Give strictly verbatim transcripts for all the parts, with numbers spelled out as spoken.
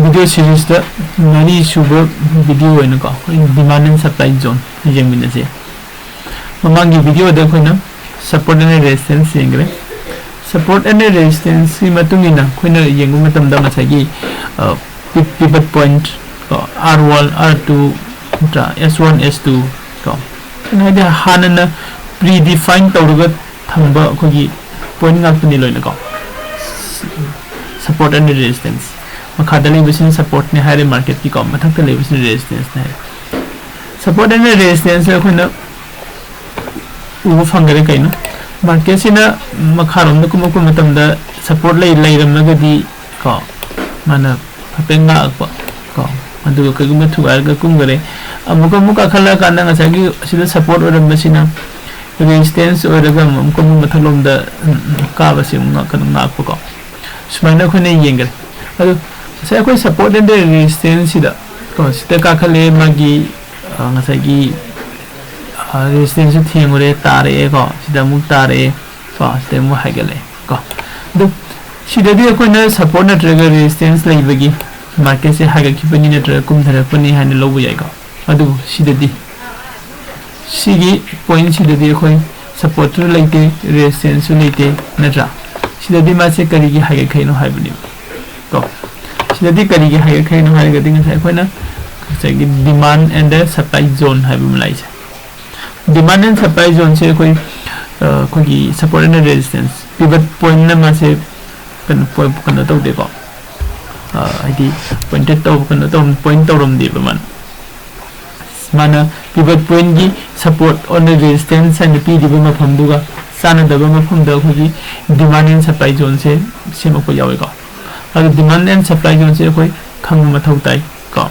Video series ꯇ ꯃꯔꯤ ꯁꯨꯕ video ꯑꯣꯏꯅꯀꯣ, ꯑꯩꯈꯣꯏ demand and supply zone ꯌꯦꯡꯃꯤꯟꯅꯁꯦ꯫ ꯃꯃꯥꯡꯒꯤ video ꯗ ꯑꯩꯈꯣꯏꯅ support and resistance ꯌꯦꯡꯈ꯭ꯔꯦ꯫ Support and resistance ꯀꯤ ꯃꯇꯨꯡ ꯏꯟꯅ ꯑꯩꯈꯣꯏꯅ ꯌꯦꯡꯕ ꯃꯇꯝꯗ ꯉꯁꯥꯏꯒꯤ, ꯑ, pi-, pivot point ꯀꯣ, R one, R two, ꯅꯠꯇ꯭ꯔꯥ, S one, S two ꯀꯣ, ꯍꯥꯏꯗꯤ ꯍꯥꯟꯅꯅ pre-define ꯇꯧꯔꯒ ꯊꯝꯕ ꯑꯩꯈꯣꯏꯒꯤ point ꯉꯥꯛꯇꯅꯤ ꯂꯣꯏꯅꯀꯣ꯫ Support and resistance, ꯃꯈꯥꯗ ꯂꯩꯕꯁꯤꯅ support ꯅꯦ ꯍꯥꯏꯔꯦ market ꯀꯤꯀꯣ, ꯃꯊꯛꯇ ꯂꯩꯕꯁꯤꯅ resistance ꯅꯦ ꯍꯥꯏꯔꯦ꯫ Support and resistance ꯁꯦ ꯑꯩꯈꯣꯏꯅ ꯎꯕ ꯐꯪꯒꯅꯤ꯫ ꯀꯩꯅꯣ, market ꯁꯤꯅ ꯃꯈꯥꯔꯣꯝꯗ ꯀꯨꯝꯃꯛꯄ ꯃꯇꯝꯗ support ꯂꯩ, ꯂꯩꯔꯝꯂꯒꯗꯤ ꯀꯣ, ꯃꯥꯅ ꯍꯥꯏꯐꯦꯠ ꯉꯥꯛꯄ ꯀꯣ, ꯑꯗꯨꯒ ꯀꯩꯒꯨꯝꯕ ꯊꯨꯒꯥꯏꯔꯒ ꯀꯨꯝꯈꯔꯦ, ꯑꯃꯨꯛꯀ ꯑꯃꯨꯛ ꯀꯥꯈꯠꯂꯛꯑꯀꯥꯟꯗ ꯉꯁꯥꯏꯒꯤ ꯑꯁꯤꯗ support ꯑꯣꯏꯔꯝꯕꯁꯤꯅ resistance ꯑꯣꯏꯔꯒ ꯑꯃꯨꯛ ꯑꯃꯨꯛꯀ ꯑꯃꯨꯛ ꯃꯊꯛꯂꯣꯝꯗ, ꯎꯝ, ꯀꯥꯕꯁꯤ ꯑꯃꯨꯛ ꯉꯥꯛ-, ꯀꯩꯅꯣ, ꯉꯥꯛꯄꯀꯣ꯫ ꯁꯨꯃꯥꯏꯅ ꯑꯩꯈꯣꯏꯅ ꯌꯦꯡꯒꯅꯤ꯫ ꯑꯗꯨ ꯉꯁꯥꯏ ꯑꯩꯈꯣꯏ support and resistance ꯁꯤꯗ ꯀꯣ, ꯁꯤꯗ ꯀꯥꯈꯠꯂꯦ, ꯃꯥꯒꯤ, ꯑ, ꯉꯁꯥꯏꯒꯤ, ꯑ, resistance ꯁꯤ ꯊꯦꯡꯉꯨꯔꯦ, ꯇꯥꯔꯛꯑꯦꯀꯣ, ꯁꯤꯗ ꯑꯃꯨꯛ ꯇꯥꯔꯛꯑꯦ ꯀꯣ, ꯁꯤꯗ ꯑꯃꯨꯛ ꯍꯥꯏꯒꯠꯂꯛꯑꯦ ꯀꯣ꯫ ꯑꯗꯨ ꯁꯤꯗꯗꯤ ꯑꯩꯈꯣꯏꯅ support ꯅꯠꯇ꯭ꯔꯒ resistance ꯂꯩꯕꯒꯤ market ꯁꯦ ꯍꯥꯏꯒꯠꯈꯤꯕꯅꯤ ꯅꯠꯇ꯭ꯔꯒ ꯀꯨꯝꯊꯔꯛꯄꯅꯤ ꯍꯥꯏꯅ ꯂꯧꯕ ꯌꯥꯏꯀꯣ꯫ ꯑꯗꯨꯕꯨ ꯁꯤꯗꯗꯤ, ꯁꯤꯒꯤ point ꯁꯤꯗꯗꯤ ꯑꯩꯈꯣꯏ support ꯁꯨ ꯂꯩꯇꯦ, resistance ꯁꯨ ꯂꯩꯇꯦ, ꯅꯠꯇ꯭ꯔꯥ? ꯁꯤꯗꯗꯤ ꯃꯥꯁꯦ ꯀꯔꯤꯒꯤ ꯍꯥꯏꯒꯠꯈꯩꯅꯣ ꯍꯥꯏꯕꯅꯦꯕ ꯀꯣ꯫ ꯁꯤꯗꯗꯤ ꯀꯔꯤꯒꯤ ꯍꯥꯏꯒꯠꯈꯩꯅꯣ ꯍꯥꯏꯔꯒꯗꯤ ꯉꯁꯥꯏ ꯑꯩꯈꯣꯏꯅ ꯉꯁꯥꯏꯒꯤ demand and supply zone ꯍꯥꯏꯕ ꯑꯃ ꯂꯥꯛꯏꯁꯦ꯫ Demand and supply zone ꯁꯦ ꯑꯩꯈꯣꯏ, ꯑ, ꯑꯩꯈꯣꯏꯒꯤ support and resistance, pivot point ꯅ ꯃꯥꯁꯦ ꯀꯩꯅꯣ, ꯄꯣ-, ꯀꯩꯅꯣ ꯇꯧꯗꯦꯀꯣ꯫ ꯑ, ꯍꯥꯏꯗꯤ pointed ꯇꯧ-, ꯀꯩꯅꯣ ꯇꯧ-, point ꯇꯧꯔꯝꯗꯦꯕ ꯃꯥꯅ꯫ ꯃꯥꯅ pivot point ꯀꯤ support ꯑꯣꯔ resistance ꯍꯥꯏꯅ ꯄꯤꯔꯤꯕ ꯃꯐꯝꯗꯨꯒ ꯆꯥꯟꯅꯗꯕ ꯃꯐꯝꯗ ꯑꯩꯈꯣꯏꯒꯤ demand and supply zone ꯁꯦ ꯁꯦꯝꯃꯛꯄ ꯌꯥꯎꯋꯦꯀꯣ꯫ ꯑꯗꯨ demand and supply zone ꯁꯦ ꯑꯩꯈꯣꯏ ꯈꯪꯕ ꯃꯊꯧ ꯇꯥꯏ ꯀꯣ꯫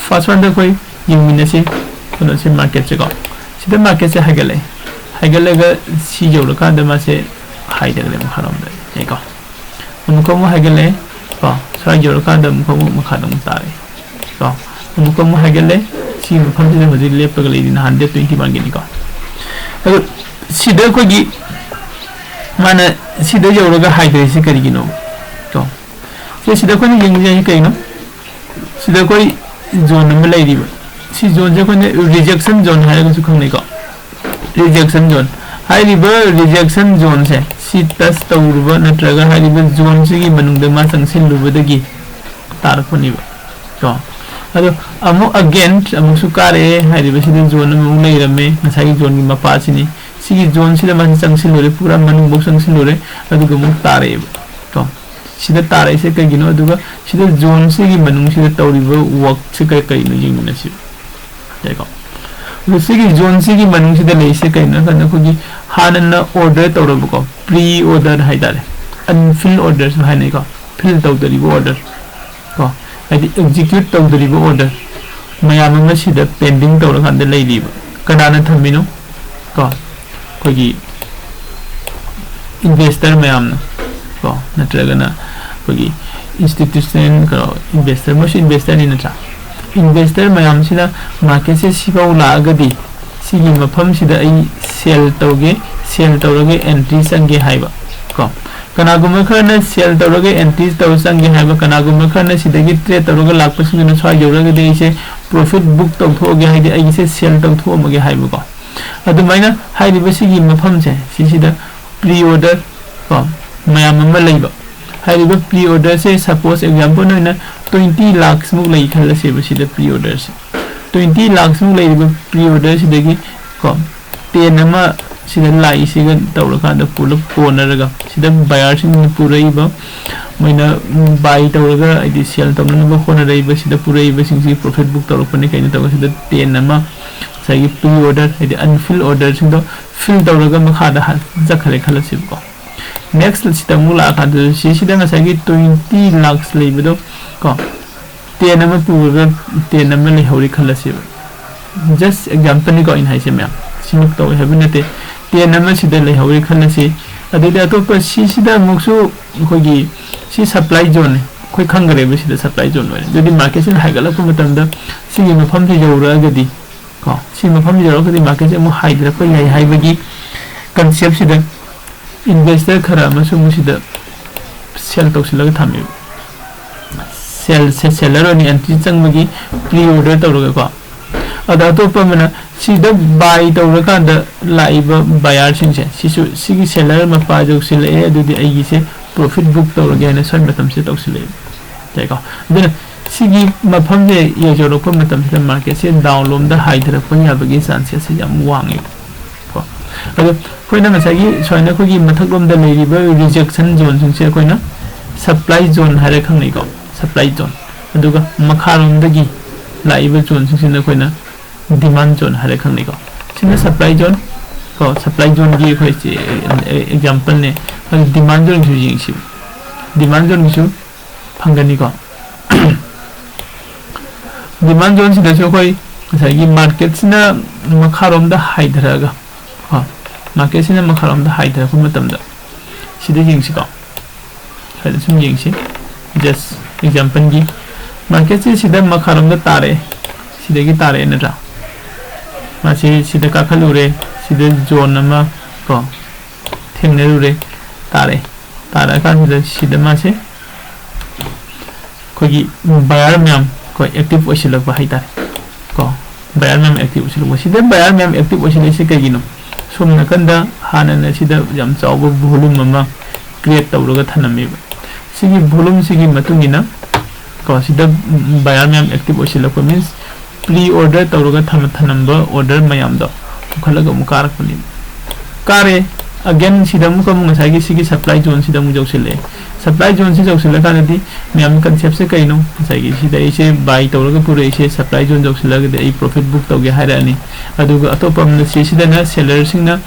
First one ꯗ ꯑꯩꯈꯣꯏ ꯌꯦꯡꯃꯤꯟꯅꯁꯤ ꯀꯩꯅꯣꯁꯦ, market ꯁꯦꯀꯣ꯫ ꯁꯤꯗ market ꯁꯦ ꯍꯥꯏꯒꯠꯂꯛꯑꯦ, ꯍꯥꯏꯒꯠꯂꯒ ꯁꯤ ꯌꯧꯔꯀꯥꯟꯗ ꯃꯥꯁꯦ ꯍꯥꯏꯊꯈ꯭ꯔꯦ ꯃꯈꯥꯔꯣꯝꯗ, ꯌꯥꯏꯀꯣ꯫ ꯑꯃꯨꯛꯀ ꯑꯃꯨꯛ ꯍꯥꯏꯒꯠꯂꯛꯑꯦ ꯀꯣ, ꯁ꯭ꯋꯥꯏ ꯌꯧꯔꯀꯥꯟꯗ ꯑꯃꯨꯛꯀ ꯑꯃꯨꯛ ꯃꯈꯥꯗ ꯑꯃꯨꯛ ꯇꯥꯔꯛꯑꯦ ꯀꯣ꯫ ꯑꯃꯨꯛꯀ ꯑꯃꯨꯛ ꯍꯥꯏꯒꯠꯂꯦ, ꯁꯤꯒꯤ ꯃꯐꯝꯁꯤꯗ ꯍꯧꯖꯤꯛ ꯂꯦꯞꯄꯒ ꯂꯩꯔꯤ, ꯅꯍꯥꯟ date twenty one ꯒꯤꯅꯤꯀꯣ꯫ ꯑꯗꯨ ꯁꯤꯗ ꯑꯩꯈꯣꯏꯒꯤ ꯃꯥꯅ ꯁꯤꯗ ꯌꯧꯔꯒ ꯍꯥꯏꯊꯔꯤꯁꯤ ꯀꯔꯤꯒꯤꯅꯣ ꯀꯣ? ꯁꯤ ꯁꯤꯗ ꯑꯩꯈꯣꯏꯅ ꯌꯦꯡꯕ ꯌꯥꯏ ꯀꯩꯅꯣ? ꯁꯤꯗ ꯑꯩꯈꯣꯏ ꯖꯣꯟ ꯑꯃ ꯂꯩꯔꯤꯕ, ꯁꯤ ꯖꯣꯟꯁꯦ ꯑꯩꯈꯣꯏꯅ ꯔꯤꯖꯦꯛꯁꯟ ꯖꯣꯟ ꯍꯥꯏꯔꯒꯁꯨ ꯈꯪꯅꯩꯀꯣ꯫ ꯔꯤꯖꯦꯛꯁꯟ ꯖꯣꯟ ꯍꯥꯏꯔꯤꯕ ꯔꯤꯖꯦꯛꯁꯟ ꯖꯣꯟꯁꯦ, ꯁꯤ ꯇꯁ ꯇꯧꯔꯨꯕ ꯅꯠꯇ꯭ꯔꯒ ꯍꯥꯏꯔꯤꯕ ꯖꯣꯟꯁꯤꯒꯤ ꯃꯅꯨꯡꯗ ꯃꯥ ꯆꯪꯁꯤꯜꯂꯨꯕꯗꯒꯤ ꯇꯥꯔꯛꯄꯅꯦꯕ ꯀꯣ꯫ ꯑꯗꯣ ꯑꯃꯨꯛ ꯑꯒꯦꯟ ꯑꯃꯨꯛꯁꯨ ꯀꯥꯔꯛꯑꯦ, ꯍꯥꯏꯔꯤꯕꯁꯤꯗ ꯖꯣꯟ ꯑꯃꯃꯨꯛ ꯂꯩꯔꯝꯃꯦ, ꯉꯁꯥꯏꯒꯤ ꯖꯣꯟꯒꯤ ꯃꯄꯥꯁꯤꯅꯤ꯫ ꯁꯤꯒꯤ ꯖꯣꯟꯁꯤꯗ ꯃꯥꯁꯤ ꯆꯪꯁꯤꯜꯂꯨꯔꯦ, ꯄꯨꯔꯥ ꯃꯅꯨꯡꯐꯥꯎ ꯆꯪꯁꯤꯜꯂꯨꯔꯦ, ꯑꯗꯨꯒ ꯑꯃꯨꯛ ꯇꯥꯔꯛꯑꯦꯕ ꯀꯣ꯫ ꯁꯤꯗ ꯇꯥꯔꯛꯏꯁꯦ ꯀꯩꯒꯤꯅꯣ? ꯑꯗꯨꯒ ꯁꯤꯗ ꯖꯣꯟꯁꯤꯒꯤ ꯃꯅꯨꯡꯁꯤꯗ ꯇꯧꯔꯤꯕ ꯋꯥꯔꯛꯁꯦ ꯀꯩ ꯀꯩꯅꯣ ꯌꯦꯡꯃꯤꯟꯅꯁꯤ꯫ ꯌꯥꯏꯀꯣ? ꯑꯗꯣ ꯁꯤꯒꯤ ꯖꯣꯟꯁꯤꯒꯤ ꯃꯅꯨꯡꯁꯤꯗ ꯂꯩꯔꯤꯁꯦ ꯀꯩꯅꯣ ꯍꯥꯏ ꯀꯥꯟꯗ, ꯑꯩꯈꯣꯏꯒꯤ ꯍꯥꯟꯅꯅ ꯑꯣꯔꯗꯔ ꯇꯧꯔꯕꯀꯣ, ꯄ꯭ꯔꯤ ꯑꯣꯔꯗꯔ ꯍꯥꯏꯇꯥꯔꯦ, ꯑꯟꯐꯤꯜ ꯑꯣꯔꯗꯔꯁꯨ ꯍꯥꯏꯅꯩꯀꯣ, ꯐꯤꯜ ꯇꯧꯗꯔꯤꯕ ꯑꯣꯔꯗꯔ ꯀꯣ, ꯍꯥꯏꯗꯤ ꯑꯦꯛꯖꯤꯀ꯭ꯌꯨꯠ ꯇꯧꯗꯔꯤꯕ ꯑꯣꯔꯗꯔ ꯃꯌꯥꯝ ꯑꯃ ꯁꯤꯗ ꯄꯦꯟꯗꯤꯡ ꯇꯧꯔꯀꯥꯟꯗ ꯂꯩꯔꯤꯕ꯫ ꯀꯅꯥꯅ ꯊꯝꯃꯤꯅꯣ? ꯀꯣ, ꯑꯩꯈꯣꯏꯒꯤ ꯏꯟꯚꯦꯁꯇꯔ ꯃꯌꯥꯝꯅ ꯀꯣ, ꯅꯠꯇ꯭ꯔꯒꯅ ꯑꯩꯈꯣꯏꯒꯤ ꯏꯟꯁꯇꯤꯇ꯭ꯌꯨꯁꯅꯦꯜ ꯀꯩꯅꯣ, ꯏꯟꯚꯦꯁꯇꯔ, ꯃꯣꯏꯁꯨ ꯏꯟꯚꯦꯁꯇꯔꯅꯤ ꯅꯠꯇ꯭ꯔꯥ? ꯏꯟꯚꯦꯁꯇꯔ ꯃꯌꯥꯝꯁꯤꯅ ꯃꯥꯔꯀꯦꯠꯁꯦ ꯁꯤꯐꯥꯎ ꯂꯥꯛꯑꯒꯗꯤ ꯁꯤꯒꯤ ꯃꯐꯝꯁꯤꯗ ꯑꯩ ꯁꯦꯜ ꯇꯧꯒꯦ, ꯁꯦꯜ ꯇꯧꯔꯒ ꯑꯦꯟꯇ꯭ꯔꯤ ꯆꯪꯒꯦ ꯍꯥꯏꯕ ꯀꯣ꯫ ꯀꯅꯥꯒꯨꯝꯕ ꯈꯔꯅ ꯁꯦꯜ ꯇꯧꯔꯒ ꯑꯦꯟꯇ꯭ꯔꯤ ꯇꯧꯔ ꯆꯪꯒꯦ ꯍꯥꯏꯕ, ꯀꯅꯥꯒꯨꯝꯕ ꯈꯔꯅ ꯁꯤꯗꯒꯤ ꯇ꯭ꯔꯦꯠ ꯇꯧꯔꯒ ꯂꯥꯛꯄꯁꯤꯡꯗꯨꯅ ꯁ꯭ꯋꯥꯏ ꯌꯧꯔꯒꯗꯤ ꯑꯩꯁꯦ ꯄ꯭ꯔꯣꯐꯤꯠ ꯕꯨꯛ ꯇꯧꯊꯣꯛꯑꯒꯦ, ꯍꯥꯏꯗꯤ ꯑꯩꯒꯤꯁꯦ ꯁꯦꯜ ꯇꯧꯊꯣꯛꯑꯝꯃꯒꯦ ꯍꯥꯏꯕꯀꯣ꯫ ꯑꯗꯨꯃꯥꯏꯅ ꯍꯥꯏꯔꯤꯕ ꯁꯤꯒꯤ ꯃꯐꯝꯁꯦ, ꯁꯤꯁꯤꯗ ꯄ꯭ꯔꯤ ꯑꯣꯔꯗꯔ ꯀꯣ, ꯃꯌꯥꯝ ꯑꯃ ꯂꯩꯕ꯫ ꯍꯥꯏꯔꯤꯕ ꯄ꯭ꯔꯤ ꯑꯣꯔꯗꯔꯁꯦ, ꯁꯄꯣꯁ ꯑꯦꯛꯖꯥꯝꯄꯜ ꯑꯣꯏꯅ ꯇ꯭ꯋꯦꯟꯇꯤ ꯂꯥꯛꯁꯃꯨꯛ ꯂꯩ ꯈꯜꯂꯁꯦꯕ ꯁꯤꯗ ꯄ꯭ꯔꯤ ꯑꯣꯔꯗꯔꯁꯦ꯫ ꯇ꯭ꯋꯦꯟꯇꯤ ꯂꯥꯛꯁꯃꯨꯛ ꯂꯩꯔꯤꯕ ꯄ꯭ꯔꯤ ꯑꯣꯔꯗꯔꯁꯤꯗꯒꯤ ꯀꯣ, ꯇꯦꯟ ꯑꯃ ꯁꯤꯗ ꯂꯥꯛꯏꯁꯤꯒ ꯇꯧꯔꯀꯥꯟꯗ ꯄꯨꯂꯞ ꯀꯣꯟꯅꯔꯒ ꯁꯤꯗ ꯕꯥꯌꯔꯁꯤꯡꯅ ꯄꯨꯔꯛꯏꯕ, ꯃꯣꯏꯅ ꯕꯥꯏ ꯇꯧꯔꯒ ꯍꯥꯏꯗꯤ ꯁꯦꯜ ꯇꯧꯅꯅꯕ ꯍꯣꯠꯅꯔꯛꯏꯕ, ꯁꯤꯗ ꯄꯨꯔꯛꯏꯕꯁꯤꯡꯁꯤ ꯄ꯭ꯔꯣꯐꯤꯠ ꯕꯨꯛ ꯇꯧꯔꯛꯄꯅꯤ ꯀꯩꯅꯣ ꯇꯧꯔꯒ ꯁꯤꯗ ꯇꯦꯟ ꯑꯃ ꯉꯁꯥꯏꯒꯤ ꯄ꯭ꯔꯤ ꯑꯣꯔꯗꯔ ꯍꯥꯏꯗꯤ ꯑꯟꯐꯤꯜ ꯑꯣꯔꯗꯔꯁꯤꯡꯗꯣ ꯐꯤꯜ ꯇꯧꯔꯒ ꯃꯈꯥꯗ ꯍ-, ꯆꯠꯈ꯭ꯔꯦ ꯈꯜꯂꯁꯦꯕꯀꯣ꯫ ꯅꯦꯛꯁ ꯁꯤꯗ ꯑꯃꯨꯛ ꯂꯥꯛꯑꯀꯥꯟꯗ ꯁꯤꯁꯤꯗ ꯉꯁꯥꯏꯒꯤ ꯇ꯭ꯋꯦꯟꯇꯤ ꯂꯥꯛꯁ ꯂꯩꯕꯗꯣ ꯀꯣ, ꯇꯦꯟ ꯑꯃ ꯄꯨꯔꯒ ꯇꯦꯟ ꯑꯃ ꯂꯩꯍꯧꯔꯦ ꯈꯜꯂꯁꯦꯕ꯫ ꯖꯁ ꯑꯦꯛꯖꯥꯝꯄꯜꯅꯤꯀꯣ ꯑꯩꯅ ꯍꯥꯏꯁꯦ ꯃꯌꯥꯝ, ꯁꯤꯃꯛ ꯇꯧꯋꯦ ꯍꯥꯏꯕ ꯅꯠꯇꯦ꯫ ꯇꯦꯟ ꯑꯃ ꯁꯤꯗ ꯂꯩꯍꯧꯔꯦ ꯈꯜꯂꯁꯤ꯫ ꯑꯗꯩꯗꯤ ꯑꯇꯣꯞꯄ ꯁꯤꯁꯤꯗ ꯑꯃꯨꯛꯁꯨ ꯑꯩꯈꯣꯏꯒꯤ ꯁꯤ ꯁꯄ꯭ꯂꯥꯏ ꯖꯣꯟꯅꯦ, ꯑꯩꯈꯣꯏ ꯈꯪꯈ꯭ꯔꯦꯕ ꯁꯤꯗ ꯁꯄ꯭ꯂꯥꯏ ꯖꯣꯟ ꯑꯣꯏꯔꯦ꯫ ꯑꯗꯨꯗꯤ ꯃꯥꯔꯀꯦꯠꯁꯤꯅ ꯍꯥꯏꯒꯠꯂꯛꯄ ꯃꯇꯝꯗ ꯁꯤꯒꯤ ꯃꯐꯝꯁꯤ ꯌꯧꯔꯛꯑꯒꯗꯤ ꯀꯣ, ꯁꯤ ꯃꯐꯝꯁꯤ ꯌꯧꯔꯛꯑꯒꯗꯤ ꯃꯥꯔꯀꯦꯠꯁꯦ ꯑꯃꯨꯛ ꯍꯥꯏꯊꯔꯛꯄ ꯌꯥꯏ ꯍꯥꯏꯕꯒꯤ ꯀꯟꯁꯦꯞꯁꯤꯗ ꯏꯟꯚꯦꯁꯇꯔ ꯈꯔ ꯑꯃꯁꯨ ꯃꯁꯤꯗ ꯁꯦꯜ ꯇꯧꯁꯤꯜꯂꯒ ꯊꯝꯃꯦꯕ꯫ ꯁꯦꯜ ꯁꯦꯂꯔ ꯑꯣꯏꯅ ꯑꯦꯟꯇ꯭ꯔꯤ ꯆꯪꯕꯒꯤ ꯄ꯭ꯔꯤ ꯑꯣꯔꯗꯔ ꯇꯧꯔꯒꯀꯣ꯫ ꯑꯗ ꯑꯇꯣꯞꯄ ꯑꯃꯅ ꯁꯤꯗ ꯕꯥꯏ ꯇꯧꯔꯀꯥꯟꯗ ꯂꯥꯛꯏꯕ ꯕꯥꯌꯔꯁꯤꯡꯁꯦ ꯁꯤꯁꯨ ꯁꯤꯒꯤ ꯁꯦꯂꯔ ꯃꯄꯥ ꯌꯧꯁꯤꯜꯂꯛꯑꯦ, ꯑꯗꯨꯗꯤ ꯑꯩꯒꯤꯁꯦ ꯄ꯭ꯔꯣꯐꯤꯠ ꯕꯨꯛ ꯇꯧꯔꯒꯦ ꯍꯥꯏꯅ ꯁ꯭ꯋꯥꯏ ꯃꯇꯝꯁꯤꯗ ꯇꯧꯁꯤꯜꯂꯛꯑꯦ꯫ ꯌꯥꯏꯀꯣ? ꯑꯗꯨꯅ ꯁꯤꯒꯤ ꯃꯐꯝꯁꯦ ꯌꯧꯁꯤꯜꯂꯛꯄ ꯃꯇꯝꯁꯤꯗ ꯃꯥꯔꯀꯦꯠꯁꯦ ꯗꯥꯎꯟ ꯂꯣꯝꯗ ꯍꯥꯏꯊꯔꯛꯄ ꯌꯥꯕꯒꯤ ꯆꯥꯟꯁꯦꯁꯁꯦ ꯌꯥꯝ ꯋꯥꯡꯉꯦꯕ꯫ ꯀꯣ꯫ ꯑꯗꯣ ꯑꯩꯈꯣꯏꯅ ꯉꯁꯥꯏꯒꯤ ꯁꯨꯃꯥꯏꯅ ꯑꯩꯈꯣꯏꯒꯤ ꯃꯊꯛꯂꯣꯝꯗ ꯂꯩꯔꯤꯕ ꯔꯤꯖꯦꯛꯁꯟ ꯖꯣꯟꯁꯤꯡꯁꯦ ꯑꯩꯈꯣꯏꯅ ꯁꯄ꯭ꯂꯥꯏ ꯖꯣꯟ ꯍꯥꯏꯔ ꯈꯪꯅꯩꯀꯣ꯫ Supply zone. ꯑꯗꯨꯒ ꯃꯈꯥꯔꯣꯝꯗꯒꯤ ꯂꯥꯛꯏꯕ ꯖꯣꯟꯁꯤꯡꯁꯤꯅ ꯑꯩꯈꯣꯏꯅ ꯗꯤꯃꯥꯟ ꯖꯣꯟ ꯍꯥꯏꯔ ꯈꯪꯅꯩꯀꯣ꯫ ꯁꯤꯅ ꯁꯄ꯭ꯂꯥꯏ ꯖꯣꯟ ꯀꯣ꯫ ꯁꯄ꯭ꯂꯥꯏ ꯖꯣꯟꯒꯤ ꯑꯩꯈꯣꯏ ꯑꯦꯛꯖꯥꯝꯄꯜꯅꯦ꯫ ꯑꯗꯨ ꯗꯤꯃꯥꯟ ꯖꯣꯟꯒꯤꯁꯨ ꯌꯦꯡꯁꯤ꯫ ꯗꯤꯃꯥꯟ ꯖꯣꯟꯒꯤꯁꯨ ꯐꯪꯒꯅꯤꯀꯣ꯫ ꯗꯤꯃꯥꯟ ꯖꯣꯟꯁꯤꯗꯁꯨ ꯑꯩꯈꯣꯏ ꯉꯁꯥꯏꯒꯤ ꯃꯥꯔꯀꯦꯠꯁꯤꯅ ꯃꯈꯥꯔꯣꯝꯗ ꯍꯥꯏꯊꯔꯛꯑꯒ ꯀꯣ, ꯃꯥꯔꯀꯦꯠꯁꯤꯅ ꯃꯈꯥꯔꯣꯝꯗ ꯍꯥꯏꯊꯔꯛꯄ ꯃꯇꯝꯗ ꯁꯤꯗ ꯌꯦꯡꯁꯤꯀꯣ꯫ ꯁ꯭ꯋꯥꯏꯗ ꯁꯨꯝ ꯌꯦꯡꯁꯤ꯫ ꯖꯁ ꯑꯦꯛꯖꯥꯝꯄꯜꯒꯤ ꯃꯥꯔꯀꯦꯠꯁꯦ ꯁꯤꯗ ꯃꯈꯥꯔꯣꯝꯗ ꯇꯥꯔꯛꯑꯦ꯫ ꯁꯤꯗꯒꯤ ꯇꯥꯔꯛꯑꯦ ꯅꯠꯇ꯭ꯔꯥ? ꯃꯥꯁꯤ ꯁꯤꯗ ꯀꯥꯈꯠꯂꯨꯔꯦ꯫ ꯁꯤꯗ ꯖꯣꯟ ꯑꯃ ꯀꯣ ꯊꯦꯡꯅꯔꯨꯔꯦ꯫ ꯇꯥꯔꯛꯑꯦ꯫ ꯇꯥꯔꯛꯑꯀꯥꯟꯁꯤꯗ ꯁꯤꯗ ꯃꯥꯁꯦ ꯑꯩꯈꯣꯏꯒꯤ ꯕꯥꯌꯔ ꯃꯌꯥꯝ ꯑꯩꯈꯣꯏ ꯑꯦꯛꯇꯤꯚ ꯑꯣꯏꯁꯤꯜꯂꯛꯄ ꯍꯥꯏꯇꯥꯔꯦ ꯀꯣ꯫ ꯕꯥꯌꯔ ꯃꯌꯥꯝ ꯑꯦꯛꯇꯤꯚ ꯑꯣꯏꯁꯤꯜꯂꯛꯄ꯫ ꯁꯤꯗ ꯕꯥꯌꯔ ꯃꯌꯥꯝ ꯑꯦꯛꯇꯤꯚ ꯑꯣꯏꯁꯤꯜꯂꯛꯏꯁꯦ ꯀꯩꯒꯤꯅꯣ? ꯁꯣꯝ ꯅꯥꯀꯟꯗ ꯍꯥꯟꯅꯅ ꯁꯤꯗ ꯌꯥꯝ ꯆꯥꯎꯕ ꯚꯣꯂꯨꯝ ꯑꯃ ꯀ꯭ꯔꯤꯌꯦꯠ ꯇꯧꯔꯒ ꯊꯝꯂꯝꯃꯦꯕ꯫ ꯁꯤꯒꯤ ꯚꯣꯂꯨꯝꯁꯤꯒꯤ ꯃꯇꯨꯡ ꯏꯟꯅ ꯀꯣ, ꯁꯤꯗ ꯕꯥꯌꯔ ꯃꯌꯥꯝ ꯑꯦꯛꯇꯤꯚ ꯑꯣꯏꯁꯤꯜꯂꯛꯄ ꯃꯤꯟꯁ ꯄ꯭ꯔꯤ ꯑꯣꯔꯗꯔ ꯇꯧꯔꯒ ꯊꯝ-, ꯊꯝꯂꯝꯕ ꯑꯣꯔꯗꯔ ꯃꯌꯥꯝꯗꯣ ꯄꯨꯈꯠꯂꯒ ꯑꯃꯨꯛ ꯀꯥꯔꯛꯄꯅꯦꯕ꯫ ꯀꯥꯔꯦ꯫ ꯑꯒꯦꯟ ꯁꯤꯗ ꯑꯃꯨꯛꯀ ꯑꯃꯨꯛ ꯉꯁꯥꯏꯒꯤ ꯁꯤꯒꯤ ꯁꯄ꯭ꯂꯥꯏ ꯖꯣꯟꯁꯤꯗ ꯑꯃꯨꯛ ꯌꯧꯁꯤꯜꯂꯛꯑꯦ꯫ ꯁꯄ꯭ꯂꯥꯏ ꯖꯣꯟꯁꯤ ꯌꯧꯁꯤꯜꯂꯀꯥꯟꯗꯗꯤ ꯃꯌꯥꯝꯒꯤ ꯀꯟꯁꯦꯞꯁꯦ ꯀꯩꯅꯣ? ꯉꯁꯥꯏꯒꯤ ꯁꯤꯗ ꯑꯩꯁꯦ ꯕꯥꯏ ꯇꯧꯔꯒ ꯄꯨꯔꯛꯏꯁꯦ, ꯁꯄ꯭ꯂꯥꯏ ꯖꯣꯟ ꯌꯧꯁꯤꯜꯂꯒꯗꯤ ꯑꯩ ꯄ꯭ꯔꯣꯐꯤꯠ ꯕꯨꯛ ꯇꯧꯒꯦ ꯍꯥꯏꯔꯛꯑꯅꯤ꯫ ꯑꯗꯨꯒ ꯑꯇꯣꯞꯄ ꯑꯃꯅ ꯁꯤꯁꯤꯗꯅ ꯁꯦꯂꯔꯁꯤꯡꯅ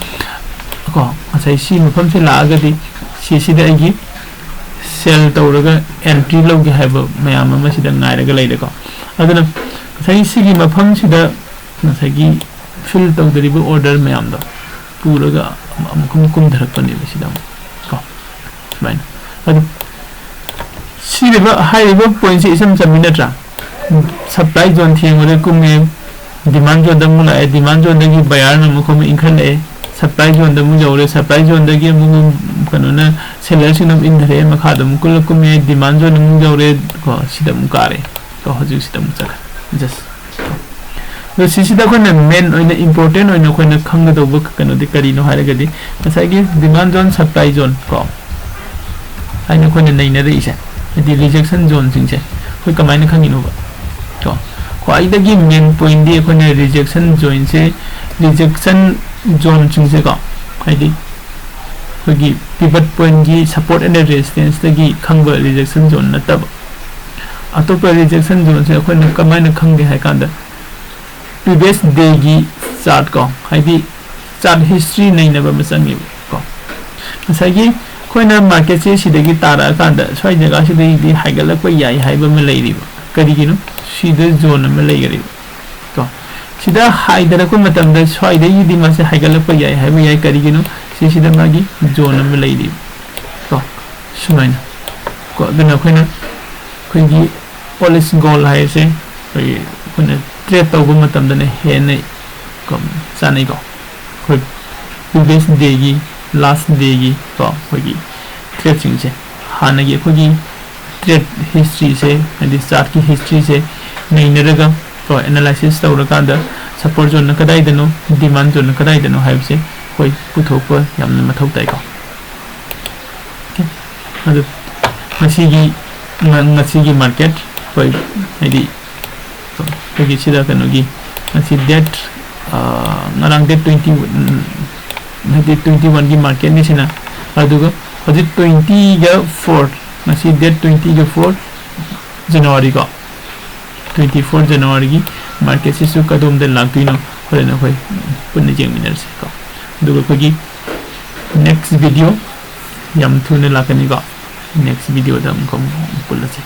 ꯀꯣ, ꯉꯁꯥꯏ ꯁꯤ ꯃꯐꯝꯁꯦ ꯂꯥꯛꯑꯒꯗꯤ ꯁꯤꯁꯤꯗ ꯑꯩꯒꯤ ꯁꯦꯜ ꯇꯧꯔꯒ ꯑꯦꯟꯇ꯭ꯔꯤ ꯂꯧꯒꯦ ꯍꯥꯏꯕ ꯃꯌꯥꯝ ꯑꯃ ꯁꯤꯗ ꯉꯥꯏꯔꯒ ꯂꯩꯔꯦꯀꯣ꯫ ꯑꯗꯨꯅ ꯉꯁꯥꯏ ꯁꯤꯒꯤ ꯃꯐꯝꯁꯤꯗ ꯉꯁꯥꯏꯒꯤ ꯐꯤꯜ ꯇꯧꯗꯔꯤꯕ ꯑꯣꯔꯗꯔ ꯃꯌꯥꯝꯗꯣ ꯄꯨꯔꯒ ꯑꯃꯨꯛ ꯑꯃꯨꯛ ꯀꯨꯝꯊꯔꯛꯄꯅꯦꯕ ꯁꯤꯗ ꯑꯃꯨꯛ ꯀꯣ꯫ ꯁꯨꯃꯥꯏꯅ꯫ ꯑꯗꯨ ꯁꯤꯔꯤꯕ ꯍꯥꯏꯔꯤꯕ ꯄꯣꯏꯟꯁꯦ ꯏꯆꯝ ꯆꯝꯃꯤ ꯅꯠꯇ꯭ꯔꯥ? ꯁꯄ꯭ꯂꯥꯏ ꯖꯣꯟ ꯊꯦꯡꯕꯗ ꯀꯨꯝꯃꯦ, ꯗꯤꯃꯥꯟ ꯖꯣꯟꯗ ꯑꯃꯨꯛ ꯂꯥꯛꯑꯦ, ꯗꯤꯃꯥꯟ ꯖꯣꯟꯗꯒꯤ ꯕꯌꯥꯔꯅ ꯑꯃꯨꯛ ꯑꯃꯨꯛ ꯏꯟꯈꯠꯂꯛꯑꯦ, ꯁꯄ꯭ꯂꯥꯏ ꯖꯣꯟꯗ ꯑꯃꯨꯛ ꯌꯧꯔꯦ, ꯁꯄ꯭ꯂꯥꯏ ꯖꯣꯟꯗꯒꯤ ꯑꯃꯨꯛ ꯀꯩꯅꯣꯅ, ꯁꯦꯂꯔꯁꯤꯡꯅ ꯑꯃꯨꯛ ꯏꯟꯊꯔꯛꯑꯦ, ꯃꯈꯥꯗ ꯑꯃꯨꯛ ꯀꯨꯜꯂ ꯀꯨꯝꯃꯦ, ꯗꯤꯃꯥꯟ ꯖꯣꯟ ꯑꯃꯨꯛ ꯌꯧꯔꯦ ꯀꯣ, ꯁꯤꯗ ꯑꯃꯨꯛ ꯀꯥꯔꯦ ꯀꯣ, ꯍꯧꯖꯤꯛ ꯁꯤꯗ ꯑꯃꯨꯛ ꯆꯠꯈ꯭ꯔꯦ꯫ Just ꯑꯗꯣ ꯁꯤꯁꯤꯗ ꯑꯩꯈꯣꯏꯅ ꯃꯦꯟ ꯑꯣꯏꯅ ꯏꯝꯄꯣꯔꯇꯦꯟ ꯑꯣꯏꯅ ꯑꯩꯈꯣꯏꯅ ꯈꯪꯒꯗꯧꯕ ꯀꯩꯅꯣꯗꯤ ꯀꯔꯤꯅꯣ ꯍꯥꯏꯔꯒꯗꯤ, ꯉꯁꯥꯏꯒꯤ ꯗꯤꯃꯥꯟ ꯖꯣꯟ, ꯁꯄ꯭ꯂꯥꯏ ꯖꯣꯟ ꯀꯣ ꯍꯥꯏꯅ ꯑꯩꯈꯣꯏꯅ ꯅꯩꯅꯔꯛꯏꯁꯦ, ꯍꯥꯏꯗꯤ ꯔꯤꯖꯦꯛꯁꯟ ꯖꯣꯟꯁꯤꯡꯁꯦ ꯑꯩꯈꯣꯏ ꯀꯃꯥꯏꯅ ꯈꯪꯉꯤꯅꯣꯕ ꯀꯣ? ꯈ꯭ꯋꯥꯏꯗꯒꯤ ꯃꯦꯟ ꯄꯣꯏꯟꯗꯤ ꯑꯩꯈꯣꯏꯅ ꯔꯤꯖꯦꯛꯁꯟ ꯖꯣꯟꯁꯦ, ꯔꯤꯖꯦꯛꯁꯟ ꯖꯣꯟꯁꯤꯡꯁꯦ ꯀꯣ, ꯍꯥꯏꯗꯤ ꯑꯩꯈꯣꯏꯒꯤ ꯄꯤꯚꯠ ꯄꯣꯏꯟꯒꯤ ꯁꯄꯣꯔꯠ ꯑꯦꯟ ꯔꯦꯁꯤꯁꯇꯦꯟꯁꯇꯒꯤ ꯈꯪꯕ ꯔꯤꯖꯦꯛꯁꯟ ꯖꯣꯟ ꯅꯠꯇꯕ, ꯑꯇꯣꯞꯄ ꯔꯤꯖꯦꯛꯁꯟ ꯖꯣꯟꯁꯦ ꯑꯩꯈꯣꯏꯅ ꯀꯃꯥꯏꯅ ꯈꯪꯒꯦ ꯍꯥꯏ ꯀꯥꯟꯗ, ꯄ꯭ꯔꯤꯚꯤꯌꯁ ꯗꯦꯒꯤ ꯆꯥꯔꯠ ꯀꯣ, ꯍꯥꯏꯗꯤ ꯆꯥꯔꯠ ꯍꯤꯁꯇ꯭ꯔꯤ ꯅꯩꯅꯕ ꯑꯃ ꯆꯪꯉꯦꯕ ꯀꯣ꯫ ꯉꯁꯥꯏꯒꯤ ꯑꯩꯈꯣꯏꯅ ꯃꯥꯔꯀꯦꯠꯁꯦ ꯁꯤꯗꯒꯤ ꯇꯥꯔꯛꯑꯀꯥꯟꯗ ꯁ꯭ꯋꯥꯏ ꯖꯒꯥꯁꯤꯗꯒꯤꯗꯤ ꯍꯥꯏꯒꯠꯂꯛꯄ ꯌꯥꯏ ꯍꯥꯏꯕ ꯑꯃ ꯂꯩꯔꯤꯕ꯫ ꯀꯔꯤꯒꯤꯅꯣ? ꯁꯤꯗ ꯖꯣꯟ ꯑꯃ ꯂꯩꯈꯔꯦꯕ ꯀꯣ꯫ ꯁꯤꯗ ꯍꯥꯏꯊꯔꯛꯄ ꯃꯇꯝꯗ ꯁ꯭ꯋꯥꯏꯗꯒꯤꯗꯤ ꯃꯥꯁꯦ ꯍꯥꯏꯒꯠꯂꯛꯄ ꯌꯥꯏ ꯍꯥꯏꯕ ꯌꯥꯏ꯫ ꯀꯔꯤꯒꯤꯅꯣ? ꯁꯤꯁꯤꯗ ꯃꯥꯒꯤ ꯖꯣꯟ ꯑꯃ ꯂꯩꯔꯤꯕ ꯀꯣ, ꯁꯨꯃꯥꯏꯅ ꯀꯣ꯫ ꯑꯗꯨꯅ ꯑꯩꯈꯣꯏꯅ, ꯑꯩꯈꯣꯏꯒꯤ ꯑꯣꯂꯤꯁ ꯒꯣꯜ ꯍꯥꯏꯔꯤꯁꯦ ꯑꯩꯈꯣꯏꯒꯤ, ꯑꯩꯈꯣꯏꯅ ꯇ꯭ꯔꯦꯠ ꯇꯧꯕ ꯃꯇꯝꯗꯅ ꯍꯦꯟꯅ ꯀꯣ, ꯆꯥꯅꯩꯀꯣ꯫ ꯑꯩꯈꯣꯏ ꯄ꯭ꯔꯤꯚꯤꯌꯁ ꯗꯦꯒꯤ, ꯂꯥꯁ ꯗꯦꯒꯤ ꯀꯣ, ꯑꯩꯈꯣꯏꯒꯤ ꯇ꯭ꯔꯦꯠꯁꯤꯡꯁꯦ, ꯍꯥꯟꯅꯒꯤ ꯑꯩꯈꯣꯏꯒꯤ ꯇ꯭ꯔꯦꯠ ꯍꯤꯁꯇ꯭ꯔꯤꯁꯦ, ꯍꯥꯏꯗꯤ ꯆꯥꯔꯠꯀꯤ ꯍꯤꯁꯇ꯭ꯔꯤꯁꯦ ꯅꯩꯅꯔꯒ ꯀꯣ, ꯑꯦꯅꯥꯂꯥꯏꯁꯤꯁ ꯇꯧꯔꯀꯥꯟꯗ ꯁꯄꯣꯔꯠ ꯖꯣꯟꯅ ꯀꯗꯥꯏꯗꯅꯣ, ꯗꯤꯃꯥꯟ ꯖꯣꯟꯅ ꯀꯗꯥꯏꯗꯅꯣ ꯍꯥꯏꯕꯁꯦ ꯑꯩꯈꯣꯏ ꯄꯨꯊꯣꯛꯄ ꯌꯥꯝꯅ ꯃꯊꯧ ꯇꯥꯏꯀꯣ꯫ ꯑꯣꯀꯦ, ꯑꯗꯨ ꯉꯁꯤꯒꯤ, ꯉ-, ꯉꯁꯤꯒꯤ ꯃꯥꯔꯀꯦꯠ ꯑꯩꯈꯣꯏ, ꯍꯥꯏꯗꯤ ꯑꯩꯈꯣꯏꯒꯤ ꯁꯤꯗ ꯀꯩꯅꯣꯒꯤ, ꯉꯁꯤ ꯗꯦꯠ, ꯉꯔꯥꯡ ꯗꯦꯠ ꯇ꯭ꯋꯦꯟꯇꯤ, ꯍꯥꯏꯗꯤ ꯇ꯭ꯋꯦꯟꯇꯤ ꯋꯥꯟꯒꯤ ꯃꯥꯔꯀꯦꯠꯅꯤ ꯁꯤꯅ꯫ ꯑꯗꯨꯒ ꯍꯧꯖꯤꯛ ꯇ꯭ꯋꯦꯟꯇꯤꯒ ꯐꯣꯔ, ꯉꯁꯤ ꯗꯦꯠ ꯇ꯭ꯋꯦꯟꯇꯤꯒ ꯐꯣꯔ ꯖꯅꯋꯥꯔꯤ ꯀꯣ, ꯇ꯭ꯋꯦꯟꯇꯤ ꯐꯣꯔ ꯖꯅꯋꯥꯔꯤꯒꯤ ꯃꯥꯔꯀꯦꯠꯁꯤꯁꯨ ꯀꯗꯣꯝꯗ ꯂꯥꯛꯇꯣꯏꯅꯣ ꯍꯣꯔꯦꯟ ꯑꯩꯈꯣꯏ ꯄꯨꯟꯅ ꯌꯦꯡꯃꯤꯟꯅꯔꯁꯤ ꯀꯣ꯫ ꯑꯗꯨꯒ ꯑꯩꯈꯣꯏꯒꯤ ꯅꯦꯛꯁ ꯚꯤꯗꯤꯑꯣ ꯌꯥꯝ ꯊꯨꯅ ꯂꯥꯛꯀꯅꯤꯀꯣ꯫ ꯅꯦꯛꯁ ꯚꯤꯗꯤꯑꯣꯗ ꯑꯃꯨꯛꯀ ꯑꯃꯨꯛ ꯄꯨꯜꯂꯁꯤ꯫